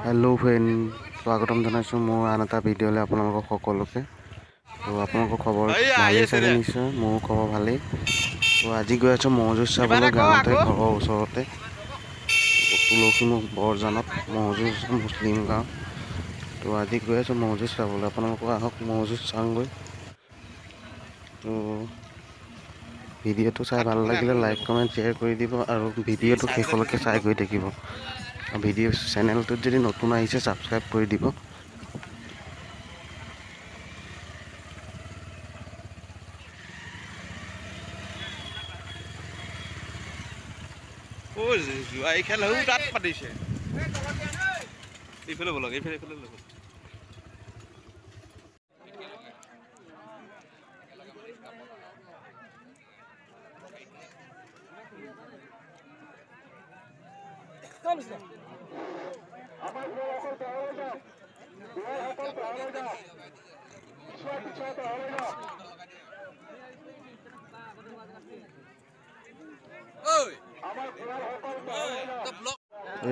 Hello' friend, স্বাগতম জনাইছোঁ মোৰ আন এটা ভিডিঅ'লৈ আপোনালোকক সকলোকে। তো আপোনালোকৰ খবৰ ভালেই চাগে? নিশ্চয় মোৰো খবৰ ভালেই। তো আজি গৈ আছোঁ ম'হ যুঁজ চাবলৈ, গাঁৱতে ঘৰৰ ওচৰতে তুলসীমুখ বৰজানত ম'হ যুঁজ, মুছলিম গাঁও। তো আজি গৈ আছোঁ ম'হ যুঁজ চাবলৈ, আপোনালোকক আহক ম'হ যুঁজ চাওঁগৈ। তো ভিডিঅ'টো চাই ভাল লাগিলে লাইক কমেণ্ট শ্বেয়াৰ কৰি দিব আৰু ভিডিঅ'টো শেষলৈকে চাই গৈ থাকিব। ভিডিঅ' চেনেলটোত যদি নতুন আহিছে ছাবস্ক্ৰাইব কৰি দিব। খেল তাত পাতিছে, এইফালে বলক, এইফালে এইফালে লগ।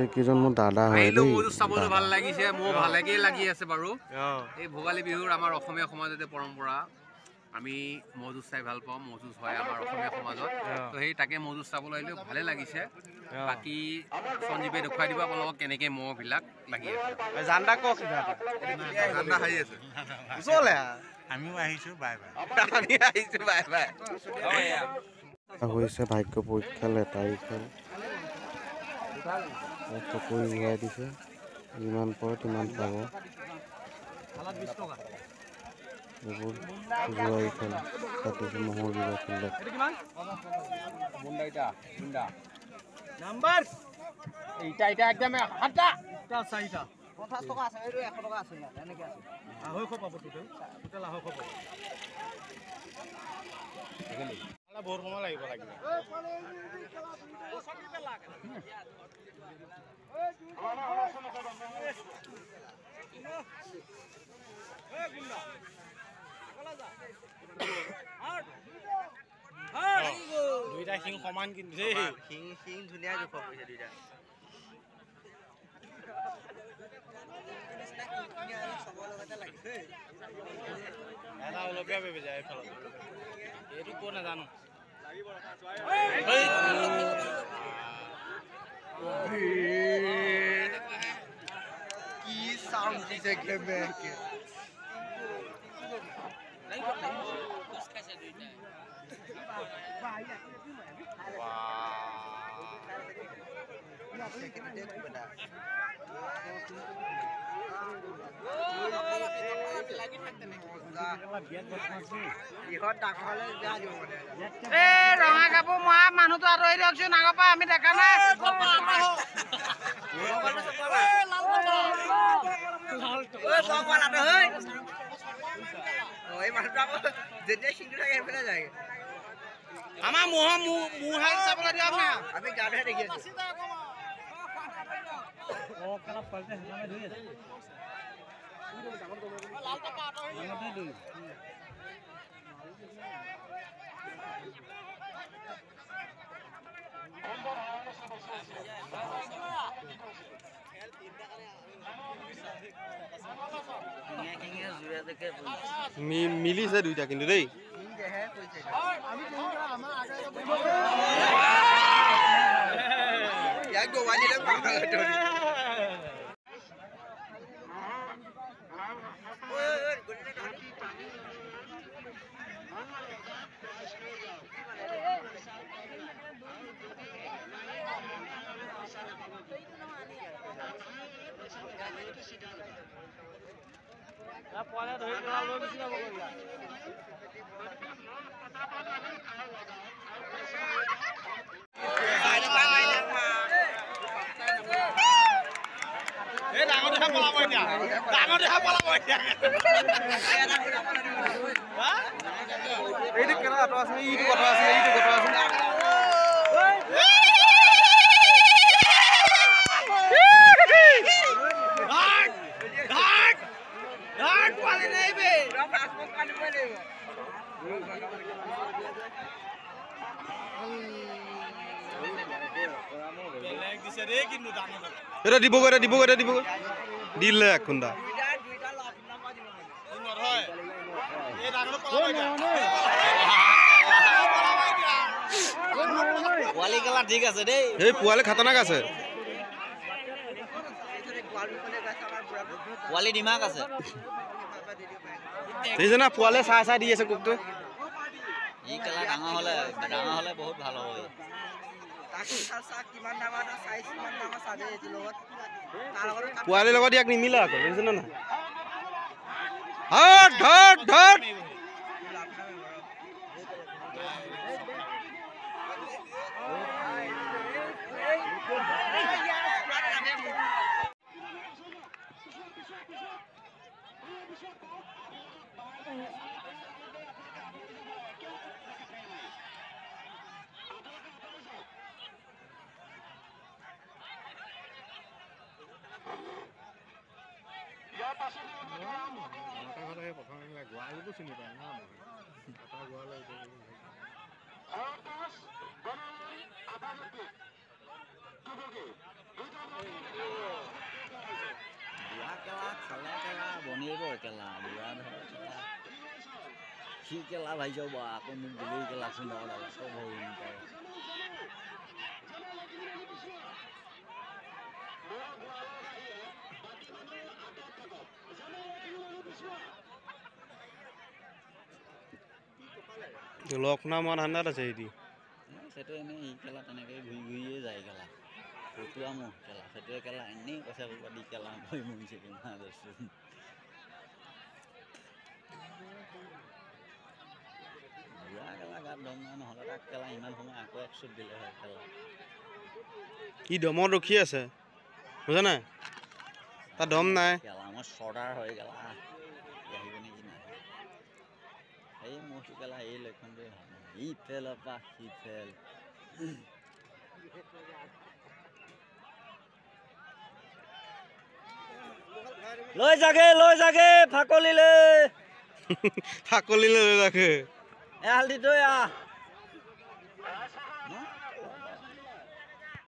এইকেইজন মোৰ দাদা হয় দেই। চাবলৈ ভাল লাগিছে, মোৰ ভালেকেই লাগি আছে বাৰু। এই ভোগালী বিহুৰ আমাৰ অসমীয়া সমাজতে পৰম্পৰা, আমি ম'হ যুঁজ চাই ভাল পাওঁ। ম'হ যুঁজ হয় আমাৰ অসমীয়া সমাজত, তো সেই তাকে ম'হ যুঁজ চাবলৈ আহিলেও ভালে লাগিছে। বাকী সঞ্জীৱে দেখুৱাই দিব আপোনালোকক কেনেকৈ ম'হবিলাক লাগি আছে। জান্দা কওক, জান্দা হাঁহি আছে। আমিও আহিছোঁ, বাই বাই। আমি আহিছোঁ, বাই বাই। হৈছে ভাগ্য পৰীক্ষা, লেটাৰী খেল। চকৰি ঘূৰাই দিছে, যিমান পৰে তিমান পাব। এইবোৰ জুৱাৰী খেল পাতিছে, ম'হৰ যুঁজৰ ফিল্ডত। বহুত সময় লাগিব লাগিব। দুইটা শিং সমান কিন্তু দেই, শিং শিং ধুনীয়া জোখ পৰিছে দুইটা। এটা অলপীয়া বেবে যায় এইফালে, এইটো ক'ত নাজানো। কি সাউন্ড দিছে কেমেকে। এই ৰঙা কাপোৰ মৰা মানুহটো আঁতৰি দিয়কচোন আগৰ পৰা, আমি দেখা নাই। আমাৰ ম'হৰ মূৰহাল চাবলৈ দিয়ক না। আমি গাঁৱতহে দেখি আছো। মিলিছে দুইটা কিন্তু দেই। এইটো কেনেকুৱা আঁতৰ আছে, এইটো কথা আছে, এইটো কথা আছে। এটা দিবগৈ, এটা দিবগৈ, এটা দিবগৈ। দিলে এক খুন্দা। ঠিক আছে দেই, এই পোৱালি খাতানাক আছে, পোৱালি দিমাগ আছে। দেখিছে না পোৱালে চাই চাই দি আছে কুকটো। ই কেলা ডাঙৰ হ'লে, ডাঙৰ হ'লে বহুত ভাল হ'ব। পোৱালিৰ লগত ইয়াক নিমিলে আকৌ, দেখিছে নে নাই? Hot hot hot. সি কেলা ভাই যাব আকৌ মোক দিলেই কেলা লখনা মৰা ধান্দাত আছে এটি। সেইটো এনেই ই কেলা তেনেকৈ ঘূৰি ঘূৰিয়ে যায় কেলা, ফটুৱা মহ কেলা, সেইটোৱে কেলা এনেই পইচা সোপা দি কেলা ভৰি মৰিছে। বুঢ়া কেলা গাত দম নাই, নহ'লে তাক কেলা ইমান সময় আকৌ এক চুট দিলে হয় কেলা। ই দমত ৰখি আছে, বুজা নাই, তাৰ দম নাই। কেলা মই চৰ্দাৰ হৈ কেলা আহিব নেকি নাই। এই মহটো কেলা এই লক্ষণটোৱে ভাল নহয়, ইফেলৰ পৰা সিফেল। লৈ যাগে, লৈ যাগে ফাকলিলে, ফাকলিলে লৈ যাগে। এহাল দি থৈ আহ।